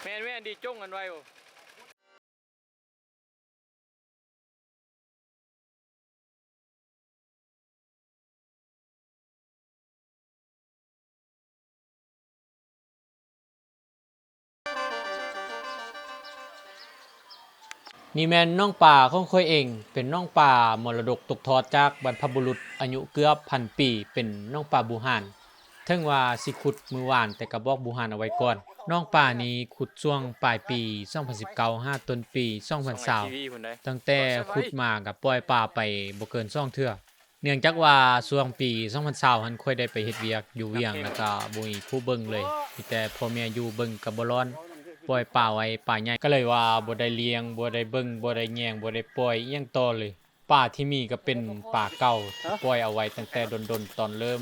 ແມ່ນໆ ດີຈົ່ງກັນໄວ້ໂອ. ນີ້ແມ່ນນ້ອງປາຂອງຂ້ອຍເອງ, ເປັນນ້ອງປາມໍລະດົກຕົກທອດຈາກບັນພະບຸລຸດ ອາຍຸເກືອບພັນປີ, ເປັນນ້ອງປາບູຮານ. ເຖິງວ່າຊິຂຸດມື້ວານ ແຕ່ກະບອກບູຮານເອົາໄວ້ກ່ອນ. ນ້ອງປານີ້ຂຸດຊ່ວງປາຍປີສອງພັນສິບເກົ້າ ຫາຕົ້ນປີສອງພັນຊາວ. ຕັ້ງແຕ່ຂຸດມາກະປ່ອຍປາໄປບໍ່ເກີນສອງເທື່ອ. ເນື່ອງຈາກວ່າຊ່ວງປີສອງພັນຊາວຫັ້ນ ຂ້ອຍໄດ້ໄປເຮັດວຽກຢູ່ວຽງ ແລ້ວກະບໍ່ມີຜູ້ເບິ່ງເລີຍ, ມີແຕ່ພໍ່ແມ່ຢູ່ເບິ່ງກະບໍ່ລອດ, ປ່ອຍປາໄວ້ ປາໃຫຍ່ ກະເລີຍວ່າບໍ່ໄດ້ລ້ຽງ, ບໍ່ໄດ້ເບິ່ງ, ບໍ່ໄດ້ແຍງ, ບໍ່ໄດ້ປ່ອຍອີ່ຫຍັງຕໍ່ເລີຍ. ປາທີ່ມີກະເປັນປາເກົ່າທີ່ປ່ອຍເອົາໄວ້ຕັ້ງແຕ່ດົນໆ ຕອນເລີ່ມ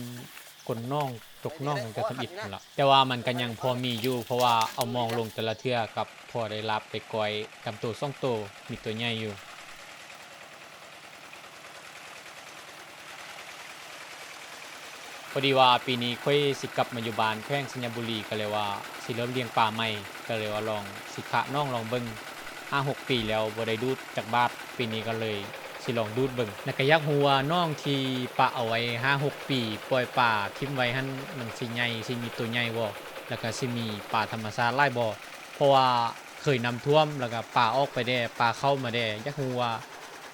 ກົ້ນໜອງ, ຕົກໜອງຕັ້ງແຕ່ທຳອິດຫັ້ນລະ. ແຕ່ວ່າມັນກະຍັງພໍມີຢູ່ ເພາະວ່າເອົາມອງລົງແຕ່ລະເທື່ອກະພໍໄດ້ລາບໄດ້ກ້ອຍ ດຳໂຕສອງໂຕ, ມີໂຕໃຫຍ່ຢູ່. ພໍດີວ່າປີນີ້ຂ້ອຍຊິກັບມາຢູ່ບ້ານແຂວງໄຊຍະບູລີ ກະເລີຍວ່າຊິເລີ່ມລ້ຽງປາໃໝ່, ກະເລີຍວ່າລອງຊິຂະໜອງລອງເບິ່ງ. ຫ້າຫົກປີແລ້ວບໍ່ໄດ້ດູດຈັກບາດ, ປີນີ້ກະເລີຍຊິລອງດູດເບິ່ງ. ແລ້ວກະຢາກຮູ້ວ່າໜອງທີ່ປະເອົາໄວ້ຫ້າຫົກປີ ປ່ອຍປາຖິ້ມໄວ້ຫັ້ນ ມັນຊິໃຫຍ່, ຊິມີໂຕໃຫຍ່ບໍ່ ແລ້ວກະຊິມີປາທຳມະຊາດຫຼາຍບໍ່? ເພາະວ່າເຄີຍນ້ຳຖ້ວມ ແລ້ວກະປາອອກໄປແດ່, ປາເຂົ້າມາແດ່. ຢາກຮູ້ວ່າ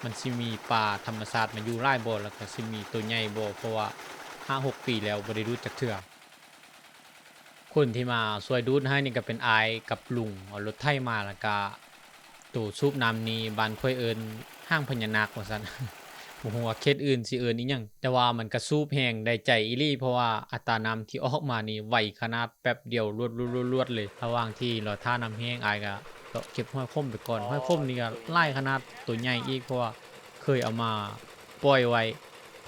ມັນຊິມີປາທຳມະຊາດມາຢູ່ຫຼາຍບໍ່ ແລ້ວກະຊິມີໂຕໃຫຍ່ບໍ່? ເພາະວ່າຫ້າຫົກປີແລ້ວບໍ່ໄດ້ດູດຈັກເທື່ອ. ຄົນທີ່ມາຊ່ວຍດູດໃຫ້ນີ້ກະເປັນອ້າຍກັບລຸງ, ເອົາລົດໄຖມາ ແລ້ວກະໂຕສູບນ້ຳນີ້ ບ້ານຂ້ອຍເອີ້ນຫາງພະຍານາກວ່າຊັ້ນ, ບໍ່ຮູ້ວ່າເຂດອື່ນຊິເອີ້ນອີ່ຫຍັງ. ແຕ່ວ່າມັນກະສູບແຮງໄດ້ໃຈອີ່ຫຼີ ເພາະວ່າອັດຕານ້ຳທີ່ອອກມານີ້ໄວຂະໜາດ, ແປັບດຽວລວດໆໆເລີຍ. ລະຫວ່າງທີ່ລໍຖ້ານ້ຳແຫ້ງ ອ້າຍກະເລາະເກັບຫອຍຂົມໄປກ່ອນ. ຫອຍຂົມນີ້ກະຫຼາຍຂະໜາດ, ໂຕໃຫຍ່ອີກ ເພາະວ່າເຄີຍເອົາມາປ່ອຍໄວ້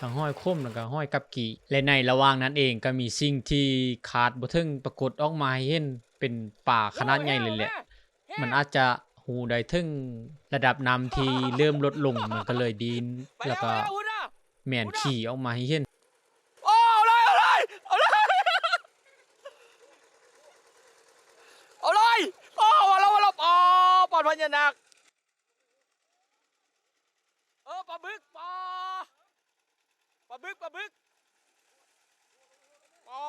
ທັງຫອຍຂົມ ແລ້ວກະຫອຍກັບກີ້. ແລະ ໃນລະຫວ່າງນັ້ນເອງກະມີສິ່ງທີ່ຄາດບໍ່ເຖິງປາກົດອອກມາໃຫ້ເຫັນ, ເປັນປາຂະໜາດໃຫຍ່ເລີຍແຫຼະ. ມັນອາດຈະຮູ້ໄດ້ເຖິງລະດັບນ້ຳທີ່ເລີ່ມລົດລົງ, ມັນກະເລີຍດີ້ນ ແລ້ວກະແມ່ນຂີ່ອອກມາໃຫ້ເຫັນ. ໂອ້ ເອົາເລີຍ ເອົາເລີຍ ເອົາເລີຍ ເອົາເລີຍ. ໂອ້ ວ່າແລ້ວ ວ່າແລ້ວ. ອໍ ປານພະຍານາກ. ເອີ ປາບຶກ ປາ ປາບຶກ ປາບຶກ ປາ.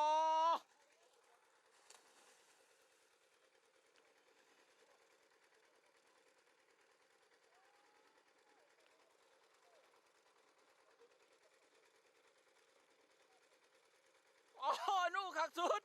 ອໍ ໜູຄັກສຸດ.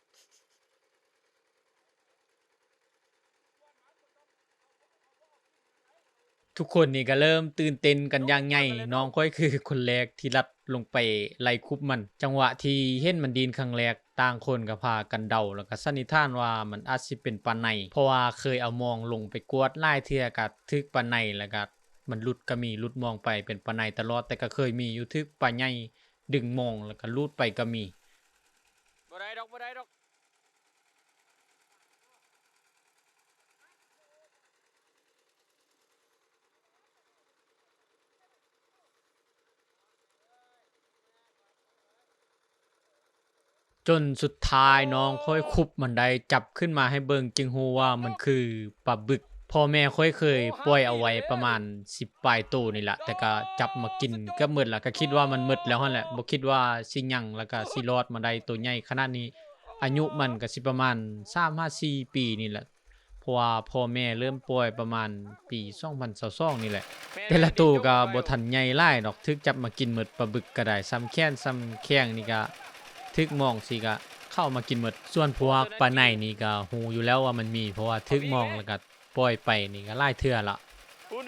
ທຸກຄົນນີ້ກະເລີ່ມຕື່ນເຕັ້ນກັນຢ່າງໃຫຍ່, ນ້ອງຂ້ອຍຄືຄົນແລກທີ່ລັດລົງໄປໄລ່ຄຸບມັນ. ຈັງຫວະທີ່ເຫັນມັນດີ້ນຄັ້ງແລກ, ຕ່າງຄົນກະພາກັນເດົາ ແລ້ວກະສັນນິຖານວ່າມັນອາດຊິເປັນປາໄນ, ເພາະວ່າເຄີຍເອົາມອງລົງໄປກວດຫຼາຍເທື່ອກະຖືກປາໄນ, ແລ້ວກະມັນຫຼຸດກະມີ, ຫຼຸດມອງໄປເປັນປາໄນຕະຫຼອດ, ແຕ່ກະເຄີຍມີຢູ່, ຖືກປາໃຫຍ່ດຶງມອງ ແລ້ວກະຫຼຸດໄປກະມີ. ບໍ່ໄດ້ດອກ ບໍ່ໄດ້ດອກ. ຈົນສຸດທ້າຍນ້ອງຂ້ອຍຄຸບມັນໄດ້, ຈັບຂຶ້ນມາໃຫ້ເບິ່ງຈຶ່ງຮູ້ວ່າມັນຄືປາບຶກ. ພໍ່ແມ່ຂ້ອຍເຄີຍປ່ອຍເອົາໄວ້ປະມານສິບປາຍໂຕນີ້ລະ, ແຕ່ກະຈັບມາກິນເກືອບໝົດລະ, ກະຄິດວ່າມັນໝົດແລ້ວຫັ້ນແຫຼະ, ບໍ່ຄິດວ່າຊິຍັງ ແລ້ວກະຊິລອດມາໄດ້ໂຕໃຫຍ່ຂະໜາດນີ້. ອາຍຸມັນກະຊິປະມານສາມຫາສີ່ປີນີ້ແຫຼະ, ເພາະວ່າພໍ່ແມ່ເລີ່ມປ່ອຍປະມານປີສອງພັນຊາວສອງນີ້ແຫຼະ. ແຕ່ລະໂຕກະບໍ່ທັນໃຫຍ່ຫຼາຍດອກ, ຖືກຈັບມາກິນໝົດ, ປາບຶກກະໄດ້ສ່ຳແຂນສ່ຳແຂ້ງນີ້ກະຖືກມອງຊີ້ກະເຂົ້າມາກິນໝົດ. ສ່ວນພວກປາໄນນີ້ກະຮູ້ຢູ່ແລ້ວວ່າມັນມີ, ເພາະວ່າຖືກມອງແລ້ວກະ ປ່ອຍໄປນີ້ກະຫຼາຍເທື່ອລະ,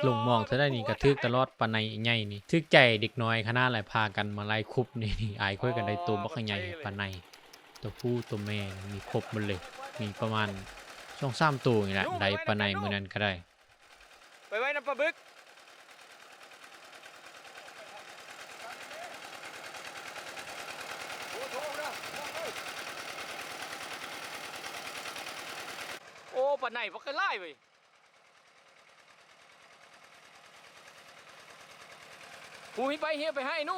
ລົງມອງເທື່ອໃດນີ້ກະຖືກຕະຫຼອດ. ປາໄນໃຫຍ່ນີ້ຖືກໃຈເດັກນ້ອຍຂະໜາດຫຼາຍ, ພາກັນມາໄລ່ຄຸບນີ້. ອ້າຍຂ້ອຍກະໄດ້ໂຕບັກໃຫຍ່, ປາໄນ ໂຕຜູ້ໂຕແມ່ມີຄົບໝົດເລີຍ, ມີປະມານສອງສາມໂຕນີ້ແຫຼະ, ໄດ້ປາໄນມື້ນັ້ນກະໄດ້. ໄປໄວ້ນຳປາບຶກ. ໂອ້ ປາໄນບັກຫຼາຍເວີຍ. ຜູ້ມີໄປເຮຍໄປໃຫ້ໜູ.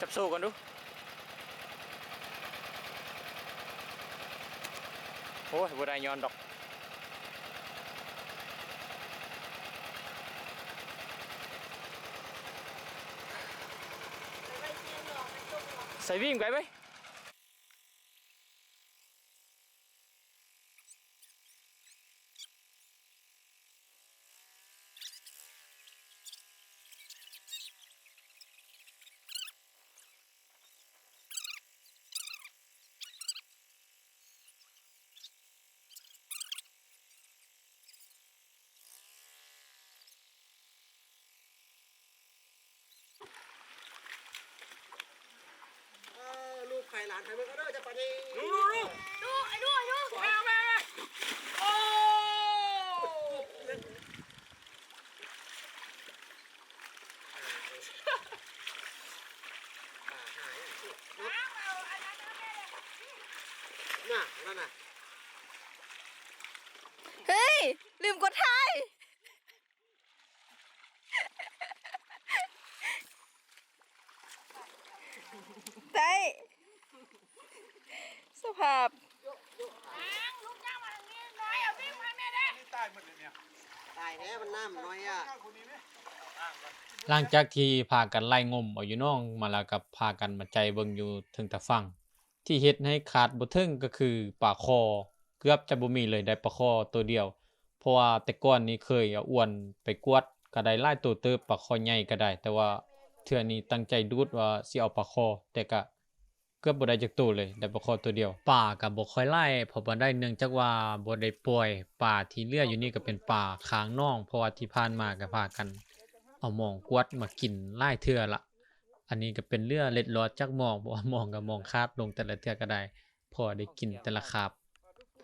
ຈັບໂສ້ກ່ອນດູ. ໂອ້ຍ ບໍ່ໄດ້ຍ້ອນດອກ. ໃສ່ວິ່ງໄປເວີຍ. ເອີ ລູກໃຜຫຼານໃຜເບິ່ງເດີ ຈະປານນີ້ ດູ ດູ ດູ ດູ ໄອ້ດູ ດູ ມາ ມາ ມາ ໂອ້ ນະ ນັ້ນນະ ເຮີ້ຍ ລືມກົດຖ່າຍ. ໄດ້ ສະພາບ ຕາຍແທ້ ມັນນ້ຳນ້ອຍອະ. ຫຼັງຈາກທີ່ພາກັນໄລ່ງົມເອົາຢູ່ໜອງມາແລ້ວ ກໍພາກັນມາໄຈເບິ່ງຢູ່ເທິງຕາຝັ່ງ. ທີ່ເຮັດໃຫ້ຄາດບໍ່ເຖິງກໍຄືປາຄໍ່ ເກືອບຈະບໍ່ມີເລີຍ ໄດ້ປາຄໍ່ໂຕດຽວ. ເພາະວ່າແຕ່ກ່ອນນີ້ເຄີຍເອົາອວນໄປກວດກໍໄດ້ຫຼາຍໂຕເຕີບ, ປາຄໍ່ໃຫຍ່ກໍໄດ້, ແຕ່ວ່າເທື່ອນີ້ຕັ້ງໃຈດູດວ່າຊິເອົາປາຄໍ່ ແຕ່ກະເກືອບບໍ່ໄດ້ຈັກໂຕເລີຍ, ໄດ້ປາຄໍ່ໂຕດຽວ. ປາກໍບໍ່ຄ່ອຍຫຼາຍພໍປານໃດ ເນື່ອງຈາກວ່າບໍ່ໄດ້ປ່ອຍ. ປາທີ່ເຫຼືອຢູ່ນີ້ກໍເປັນປາຄາງໜອງ, ເພາະວ່າທີ່ຜ່ານມາກໍພາກັນເອົາມອງກວດມາກິນຫຼາຍເທື່ອລະ. ອັນນີ້ກໍເປັນເຫຼືອເລັດລອດຈາກມອງ, ເພາະວ່າມອງກໍມອງຂາດລົງແຕ່ລະເທື່ອກໍໄດ້ ພໍໄດ້ກິນແຕ່ລະຄາບ.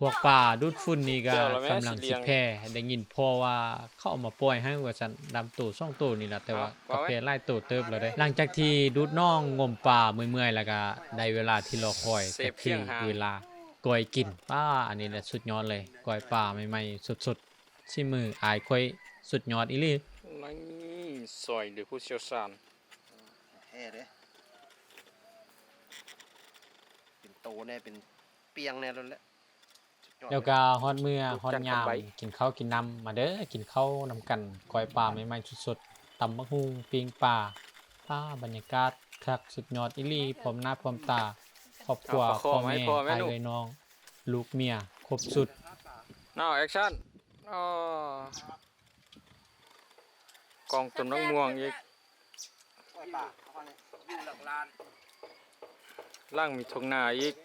ພວກປາດູດຝຸ່ນນີ້ກໍກຳລັງຊິແຜ່, ໄດ້ຍິນພໍ່ວ່າເຂົາເອົາມາປ່ອຍໃຫ້ວ່າຊັ້ນ, ດຳໂຕສອງໂຕນີ້ລະ, ແຕ່ວ່າກໍແຜ່ຫຼາຍໂຕເຕີບແລ້ວເດ້. ຫຼັງຈາກທີ່ດູດໜອງງົມປາເມື່ອຍໆ ແລ້ວກໍໄດ້ເວລາທີ່ລໍຄອຍ, ກໍຄືເວລາກ້ອຍກິນ. ປ້າ ອັນນີ້ແຫຼະສຸດຍອດເລີຍ, ກ້ອຍປາໃໝ່ໆສົດໆ, ສີມືອ້າຍຂ້ອຍສຸດຍອດອີ່ຫຼີ. ນີ້ ຊອຍໂດຍຜູ້ຊ່ຽວຊານ. ແທ້ເດ້ ເປັນໂຕແດ່ ເປັນປ່ຽງແດ່ໂລດແຫຼະ. ສຸດຍອດ ແລ້ວກໍຮອດເມື່ອຮອດຍາມກິນເຂົ້າກິນນ້ຳ. ມາເດີ ກິນເຂົ້ານຳກັນ, ກ້ອຍປາໃໝ່ໆສົດໆ, ຕຳບັກຫຸ່ງ, ປີ້ງປາ. ປ້າ ບັນຍາກາດຄັກສຸດຍອດອີ່ຫຼີ, ພ້ອມໜ້າພ້ອມຕາຄອບຄົວ, ພໍ່ແມ່, ອ້າຍເອື້ອຍນ້ອງ, ລູກເມຍ, ຄົບຊຸດ. ເອົາ ແອັກຊັນ. ອໍ ກອງຕົ້ນໝາກມ່ວງອີກ ຫຼັງມີທົ່ງນາອີກ.